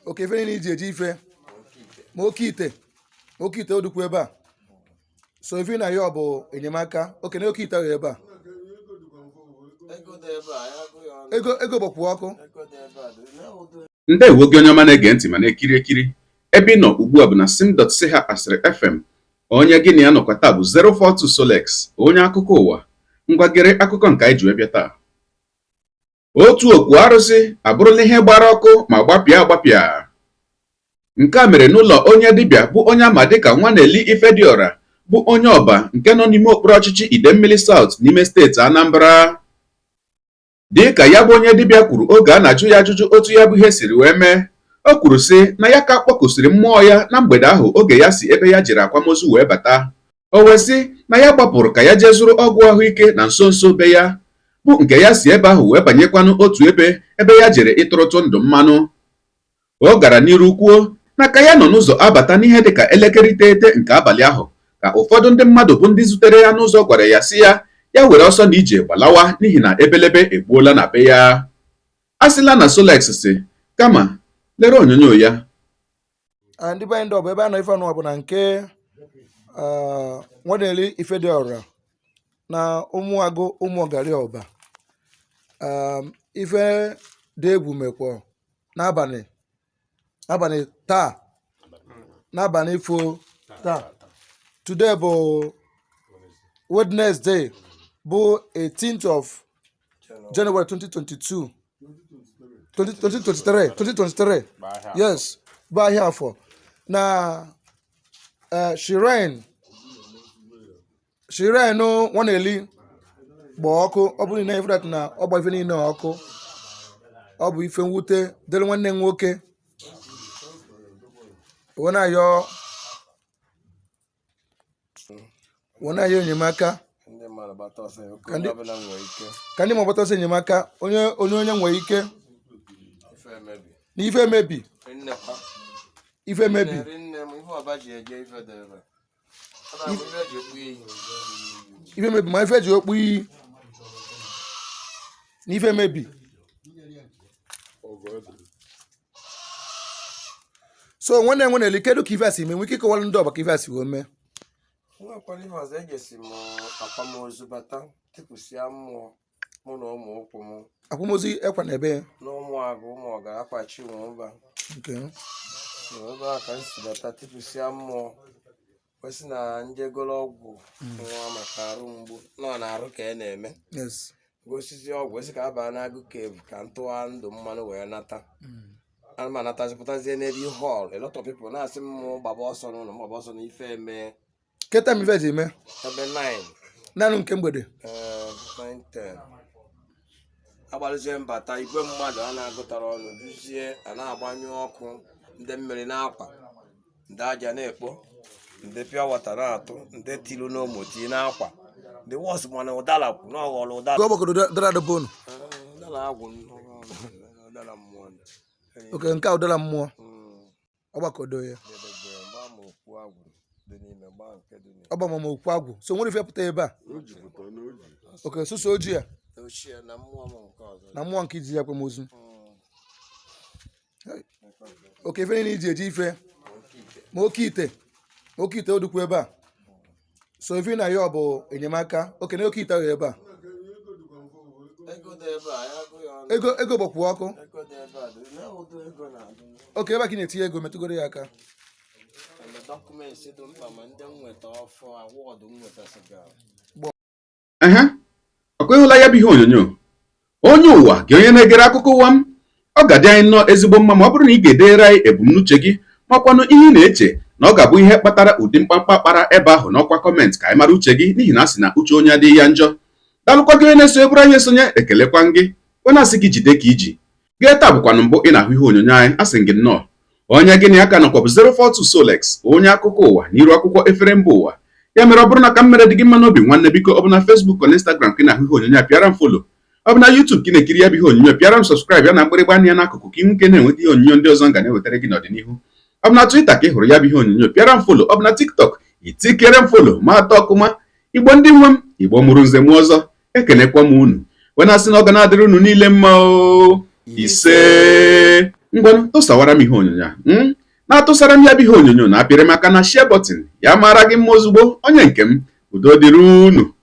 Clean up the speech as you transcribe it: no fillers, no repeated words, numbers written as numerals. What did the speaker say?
Okay, ife niile iji eji ife, ma oke ite, ma oke ite odukwu ebe a. So ife na ya ọ bụ enyemaka. Okay, na oke ite ahụ ebe a. Ego dị ebe a, ya agụ ya ọnụ. Ego, ego gbakwu ọkụ. Ego dị ebe a dị na ụdị. Ndewo gị onye ọma na-ege ntị ma na-ekiri ekiri. Ebe ị nọ ugbu a bụ na sim.si ha asịrị FM. Onye gị na ya nọkwa taa bụ 042 Solex, onye akụkọ ụwa. Ngwa, gere akụkọ nke anyị ji wee bịa taa. Otu okwu arụsị abụrụla ihe gbara ọkụ ma gbapịa agbapịa. Nke a mere n'ụlọ onye dibịa bụ onye ama dịka Nwaneli Ifediora, bụ onye Ọba nke nọ n'ime okpuru ọchịchị Idemmili South n'ime steeti Anambra. Dịka ya bụ onye dibịa kwuru oge a na-ajụ ya ajụjụ otu ya bụ ihe siri wee mee, o kwuru sị na ya ka kpọkusiri mmụọ ya na mgbede ahụ oge ya si ebe ya jere akwamozu wee bata. O wee sị na ya gbapụrụ ka ya jee zụrụ ọgwụ ahụike na nso nso be ya, bụ nke ya si ebe ahụ wee banyekwanụ otu ebe ebe ya jere ịtụrụtụ ndụ mmanụ. O gara n'iru kwuo na ka ya nọ n'ụzọ abata n'ihe dịka elekere 9 nke abalị ahụ, ka ụfọdụ ndị mmadụ bụ ndị zutere ya n'ụzọ gwara ya sị ya ya were ọsọ na ije gbalawa, n'ihi na ebelebe egbuola na be ya. A sịla na Solex si kama lere onyonyo ya. Ah, ndị be anyị, ndị ọbụ ebe a nọ ife ọnụwa bụ na nke Nwaneli Ifediora na Ụmụagụ Ụmụọgari Ọba. Ife dị egwu mekwa n'abalị abalị taa, n'abalị ifo taa. Today bụ Wednesday, bụ 18th of January 2022, 2023, 2023, yes, bụ ahịa Afọ na shrine Nwaneli gba ọkụ. Ọ bụrụ na ife na ọ gba ife niile ọkụ, ọ bụ ife mwute dịrị nwanne m nwoke. Wee na-ayọ enyemaka. Ndị mmadụ gbata ọsọ ya. Ka onye ọbụla nwere ike. Ka ndị ma gbata ọsọ enyemaka, onye nwere ike. Ife emebi. Na ife emebi. Nnekwa. Ife emebi. Nne m, ihe ọba ji eje ife dị ebe a. Ebe a bụ ife eji ekpu iyi. Ife emebi, ma ife eji okpu iyi na ife emebi. So nwanne Nwaneli, kedu ka ife a si mee? Nwee ike ịkọwara ndị Ọba ka ife a si wee mee? Nwekwara ihe ọzọ, ejesi m akwamozu bata, tipụsịa mmụọ mụ na ụmụ ụkwụ m. Akwamozu ekwa na ebe ya? Na Ụmụagụ Ụmụọga akwachi ụba. Nke So ebe a ka m si bata, tipụsịa mmụọ, kwesị na njegoro ọgwụ nwa maka arụ mgbu nọ na arụ ka ị na-eme. Gosizi ọgwụ esi ka a baa n'agụ cave ka m tụwa ndụ mmanụ wee nata. Ana m anatazi, pụtazie n'ebe hall, a lot of people na-asị m gbaba ọsọ n'ụlọ m, gbaba ọsọ na ife eme. Keta m ife ji eme? Ebe 9. Naanị nke mgbede? Ee, 9, 10. Agbalụzie mbata, igwe mmadụ a na-agụtara ọnụ duzie, a na-agbanyụ ọkụ, ndị mmiri na-akwa, ndị aja na-ekpo, ndị pure water na-atụ, ndị tilu n'omo tii na-akwa. The worst mana ụdara kwụ na ọghọrọ ụdara. Ka ọ gbakọrọ dara bonu. Ee, ụdara agwụ, ụdara mmụọ. Okay, nke a ụdara mmụọ. Ọ gbakọdo ya. Dedebe gbaa ma okwu agwụ dị n'ime, gbaa nke dị n'ime. Ọ gbama ma okwu agwụ, so nwere ife pụta ebe a. Okay, susu ojii a. Ochie na mmụọ m nke ọzọ. Na mmụọ nke iji ya akwamozu. Okay, ife niile iji eji ife, ma oke ite, ma oke ite odukwu ebe a. So ife na ya ọ bụ enyemaka. Okay, na oke ite ahụ ebe a. Ego dị ebe a, ya agụ ya ọnụ. Ego, ego gbakwu ọkụ. Ego dị ebe a dị na ụdị ego na-adị. Okay, ebe a ka ị na-etinye ego, metụgoro ya aka. And the documents dị mkpa, ma ndị m nweta ọfọ award m nwetasịgara. Ehe, ọkwa ịhụla ya bụ ihe onyonyo. Onye ụwa gị, onye na-egere akụkọ ụwa m, ọ ga-adị anyị nnọọ ezigbo mma ma ọ bụrụ na ị ga-edere anyị ebumnuche gị, makwanụ ihe ị na-eche na ọ ga-abụ ihe kpatara ụdị mkpamkpa kpara ebe ahụ n'ọkwa comment, ka anyị mara uche gị, n'ihi na a sị na uche onye adịghị ya njọ. Daalụkwa gị onye na-eso eburu anyị esonye. Ekelekwa gị, onye asị gị jide ka iji gee. Taa bụkwanụ mbụ ị na-ahụ ihe onyonyo anyị, asị gị nnọọ. Onye gị na ya ka nọkwa bụ 042 Solex, onye akụkọ ụwa n'iru akwụkwọ efere mba ụwa. Ya mere, ọ bụrụ na ka m mere dị gị mma n'obi, nwanne, biko, ọ bụ na Facebook na Instagram ka ị na-ahụ ihe onyonyo a, pịara m follow. Ọ bụ na YouTube ka ị na-ekiri ya bụ ihe onyonyo, pịara m subscribe ya na mgbịrịgba anya ya n'akụkụ, ka ị nwee ike na-enweta ihe onyonyo ndị ọzọ m ga na-ewetara gị n'ọdịnihu. Ọ bụ na Twitter ka ị hụrụ ya bụ ihe onyonyo, pịara m follow. Ọ bụ na TikTok, itikere m follow ma atọ ọkụma. Igbo ndị nwe m, Igbo mụrụ nze m ọzọ, ekenekwa m unu wee na-asị na ọ ga na-adịrị unu niile mma o. Ise. Ngwanụ, tụsawara m ihe onyonyo a. Na-atụsara m ya bụ ihe onyonyo na apịrị m aka na share button. Ya mara gị mma ozugbo, onye nke m. Udo dịrị unu.